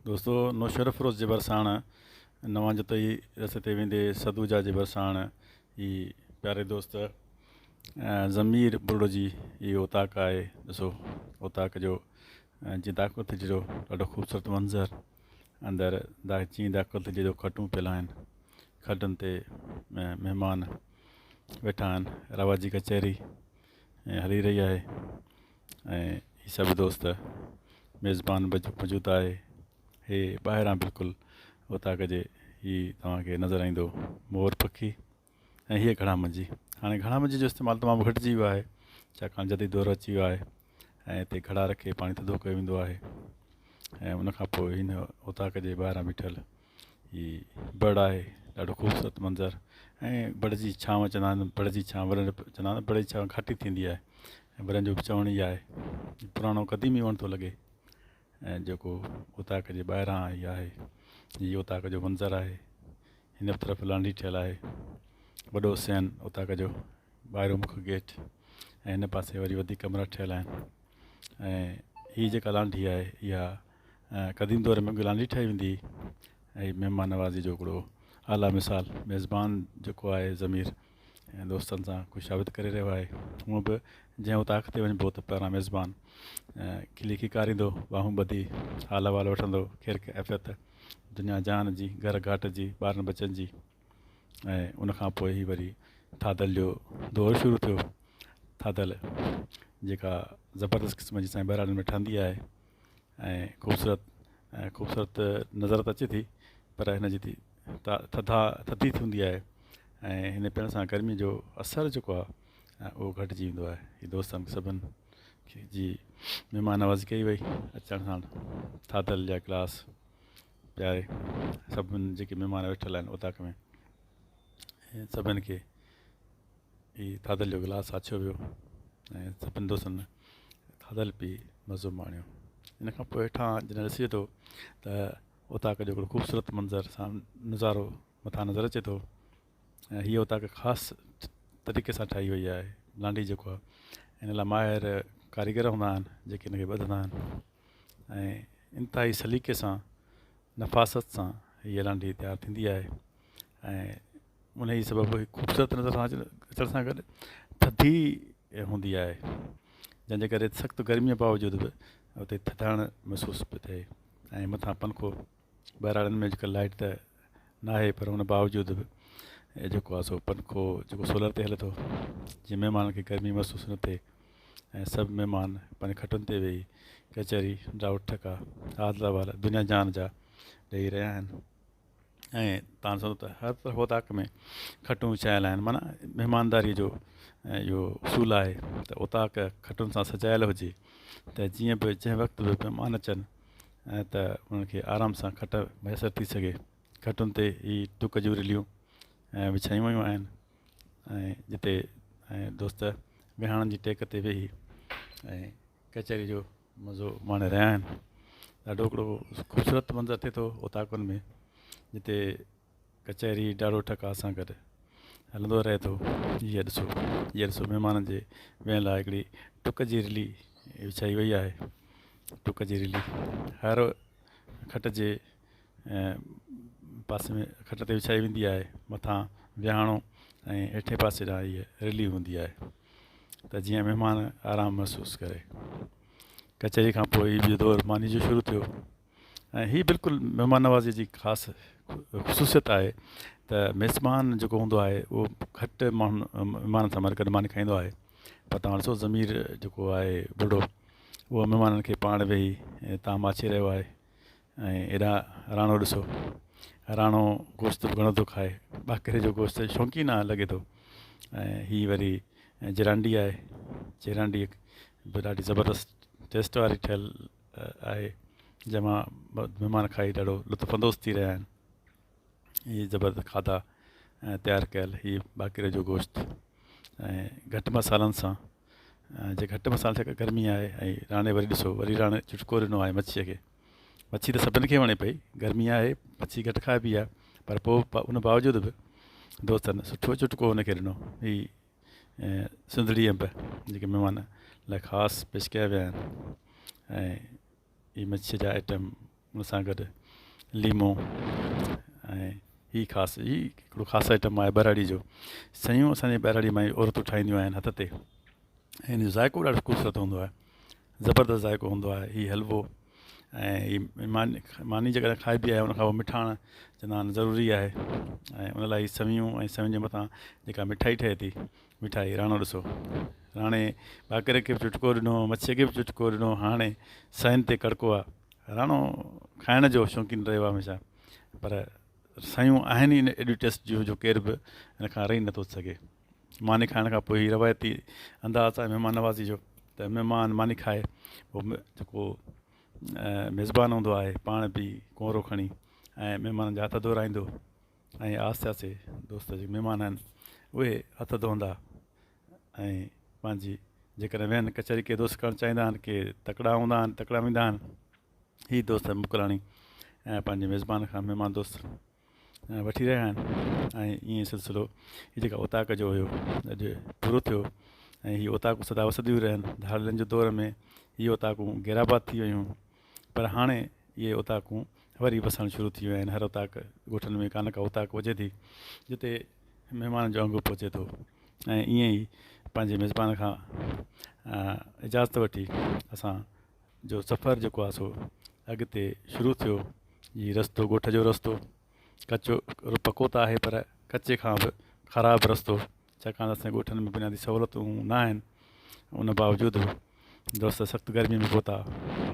دوستو نوشهروفيروز جي ڀرساڻ نوان جتوئي رستي تي ويندي سدوجا جي ڀرساڻ هي پياري دوست ضمير ٻرڙو جي هي اوطاق آهي. ڏسو اوطاق جو جي داخل ٿجي ٿو ڏاڍو خوبصورت منظر اندر جي داخل ٿجي ٿو کٽون پيل آهن کٽن تي مهمان ويٺا آهن رواجي ڪچهري هلي رهي آهي ۽ هي سڀ دوست ميزبان به موجود آهي. هي ٻاهران بلڪل اوطاق جي هي توهان کي نظر ايندو مور پکي ۽ هيء گهڙا منجي. هاڻي گهڙا منجي جو استعمال تمام گهٽجي ويو آهي ڇاڪاڻ جديد دور اچي ويو آهي ۽ هتي گهڙا رکي پاڻي ٿڌو ڪيو ويندو آهي ۽ ان کان پوء هن اوطاق جي ٻاهران بيٺل هي بڙ آهي ڏاڍو خوبصورت منظر ۽ بڙ جي ڇانو چوندا آهن بڙ جي ڇانو وڏن چوندا آهن بڙ جي ڇانو گهاٽي ٿيندي آهي ۽ وڏن جو به چوڻ ئي آهي پراڻو قديمي وڻ ٿو لڳي ۽ جيڪو اوطاق جي ٻاهران هي آهي هي اوطاق جو منظر آهي هن طرف لانڍي ٺهيل آهي وڏو سين اوطاق جو ٻاهريون مک گيٽ ۽ هن پاسي وري وڌيڪ ڪمرا ٺهيل آهن ۽ هي جيڪا لانڍي آهي اها قديم دور ۾ گلانڊي ٺاهي ويندي هئي ۽ مهمان نوازي جو هڪڙو اعليٰ مثال ميزبان جيڪو آهي ضمير ۽ دوستن سان خوشامد ڪري رهيو آهي هونء به جنهن اوطاق تي وڃبو ته پهريان ميزبان کلي کيڪاريندو ٻانهون ٻڌي حال احوال وٺندو خير عافيت دنيا جهان جي گهر گهاٽ جي ٻارن ٻچن جي ۽ ان کان پوء هي وري ٿاڌل جو دور شروع ٿيو ٿاڌل جيڪا زبردست قسم جي سائين ٻهراڙين ۾ ٺهندي آهي ۽ خوبصورت ۽ خوبصورت نظر ته اچي ٿي پر هن جي ٿڌا ٿڌي ٿيندي آهي ۽ هن پيئڻ سان گرمي جو اثر جيڪو آهي اهو گهٽجي ويندو آهي هي دوستن سڀن کي جي مهمان نوازي ڪئي وئي اچڻ سان ٿاڌل جا گلاس پياري سڀن جيڪي مهمان ويٺل آهن اوطاق ۾ سڀن کي هي ٿاڌل جو گلاس آڇيو ويو ۽ سڀن دوستن ٿاڌل پي مزو ماڻيو. ان کان پوء هيٺان جڏهن ڏسجي ٿو ته اوطاق جو هڪڙو خوبصورت منظر سان نظارو مٿان نظر اچي ٿو ۽ هيء اوطاق خاص طريقي سان ٺاهي وئي آهي. لانڍي جيڪو آهي ان لاء ماهر ڪاريگر هوندا آهن جيڪي ان کي ٻڌندا آهن ۽ انتهائي سليقي سان نفاست سان هيء لانڍي تيار ٿيندي آهي ۽ انهيء سبب هي خوبصورت نظر سان اچڻ سان گڏ ٿڌي هوندي آهي جنهن جي ڪري سخت گرميء باوجود به اتي ٿڌاڻ محسوس پيو ٿئي ۽ مٿان پنکو ٻهراڙين ۾ اڄڪلهه لائٽ ته ناهي پر ان باوجود به جيڪو آهي سو پنکو جيڪو سولر تي هلي ٿو جيئن مهمانن کي گرمي محسوس نه ٿئي ۽ سڀ مهمان پنهنجي کٽن تي ويهي ڪچهري ڊائوٽ ٺڪا حال احوال دنيا جهان جا ڏيئي رهيا آهن ۽ تان ڏسندو ته هر طرف اوطاق ۾ کٽون وڇايل آهن معنيٰ مهمانداريء جو اهو اصول آهي ته اوطاق کٽن سان سجايل هجي ته جيئن به جنهن وقت به مهمان اچن ته انهن کي آرام سان کٽ ميسر ٿي سگهي کٽن تي هي ٽڪ جون رليون وڇايون ويون آهن ۽ جتي دوست ويهاڻن جي ٽيڪ تي ويهي ۽ ڪچهري جو مزو ماڻي رهيا آهن. ڏاڍو هڪڙو خوبصورت منظر ٿئي ٿو اوطاقن ۾ جتي ڪچهري ڊاڙو ٺڪاء سان گڏ هلندو رهي ٿو. هيء ڏسو هيء ڏسو مهمانن جي ويهڻ لاء هڪڙي ٽڪ جي رلي وڇائي وئي آهي. ٽڪ جي رلي هر کٽ جي پاسي ۾ کٽ تي وڇائي ويندي آهي. مٿان ويهاڻو ۽ هيٺين پاسي ڏانهن هيء رلي هوندي آهي. ته جيئن مهمان آرام محسوس ڪري. ڪچهري کان پوء هي ٻيو دور ماني جو شروع ٿيو ۽ هي بلڪل مهمان نوازي جي خاص خصوصيت آهي ته ميزبان جيڪو هوندو آهي اهو گهٽ ماڻهن مهمانن سان گڏ ماني کائيندو آهي پر توهان ڏسو ضمير جيڪو آهي ٻڍو اهو مهمانن کي پاڻ ويهي طعام آڇي رهيو آهي ۽ هيڏا راڻو ڏسو راڻو گوشت به گهڻو ٿو کائي ٻاڪري جو گوشت شوقين آهي لڳي ٿو ۽ هي وري جرانڊي آهي جرانڊي به ڏاڍي زبردست ٽيسٽ واري ٺهيل آهي جنهن مان مهمان کائي ڏاڍو لطف اندوز ٿي رهيا آهن هي زبردست کاڌا تيار ڪيل هي ٻاڪري جو گوشت ۽ گهٽ مصالحن سان جي گهٽ مصالحن سان گرمي آهي ۽ راڻي وري ڏسو وري راڻي چٽڪو ڏنو آهي مڇيء کي مڇي ته سڀني کي وڻي پئي گرمي آهي مڇي گهٽ کائبي آهي پر پوء ان باوجود به دوستن سٺو چٽڪو هن کي ڏنو هي سنڌڙي انب جيڪي مهمان لاء خاص پيش ڪيا ويا آهن ۽ هي مڇيء جا آئٽم. ان سان گڏ ليمو ۽ هي خاص هي هڪڙو خاص آئٽم آهي ٻهراڙي جو. سيون اسان جي ٻهراڙي ۾ عورتون ٺاهينديون آهن هٿ تي ۽ ان جو ذائقو ڏاڍو خوبصورت هوندو آهي زبردست ذائقو هوندو آهي هي حلوو ۽ هي ماني ماني جيڪڏهن کائبي آهي ان کان پوء مٺاڻ چوندا آهن ضروري آهي ۽ ان لاء هي سيون ۽ سيون جي مٿان جيڪا مٺائي ٺهي ٿي مٺائي راڻو ڏسو راڻي ٻاڪري کي به چٽڪو ڏنو مڇي کي به چٽڪو ڏنو هاڻي سين تي ڪڙڪو آ راڻو کائڻ جو شوقين رهيو آ هميشه پر سيون آهن ئي ايڏيون ٽيسٽ جون جو ڪير به ان کان رهي نٿو سگهي ماني کائڻ کان پوء هي روايتي انداز آهي مهمان نوازي جو ته مهمان ماني کائي پوء جيڪو ميزبان هوندو آهي پاڻ به ڪونرو کڻي ۽ مهمانن جا هٿ ڌورائيندو ۽ آهستي آهستي دوست جيڪي مهمان آهن اهي هٿ ڌوندا ۽ پنهنجي جيڪڏهن ويهن ڪچهري ڪي دوست ڪرڻ چاهيندا آهن ڪي تڪڙا هوندا آهن تڪڙا ويندا آهن هي دوست موڪلاڻي ۽ پنهنجي ميزبان کان مهمان دوست وٺي رهيا آهن ۽ ائين سلسلو هي جيڪا اوطاق جو هيو اڄ پورو ٿيو ۽ هي اوطاقون سدا وسنديون رهن ڌاڙيلن جي دور ۾ هي اوطاقون غير آباد ٿي ويون پر هاڻي اهي اوطاقون وري وسڻ شروع ٿي ويون آهن هر اوطاق ڳوٺن ۾ ڪا نه ڪا اوطاق هجي ٿي جتي مهمانن جو انگ پهچي ٿو ۽ ائين ئي پنهنجي ميزبان کان اجازت وٺي اسان جو سفر جيڪو آهي سو اڳتي شروع ٿيو هي رستو ڳوٺ جو رستو ڪچو پڪو ته آهي پر ڪچي کان به خراب رستو ڇاڪاڻ ته اسان جي ڳوٺن ۾ بنيادي سهولتون نه آهن ان باوجود به دوست سخت گرمي ۾ پهتا.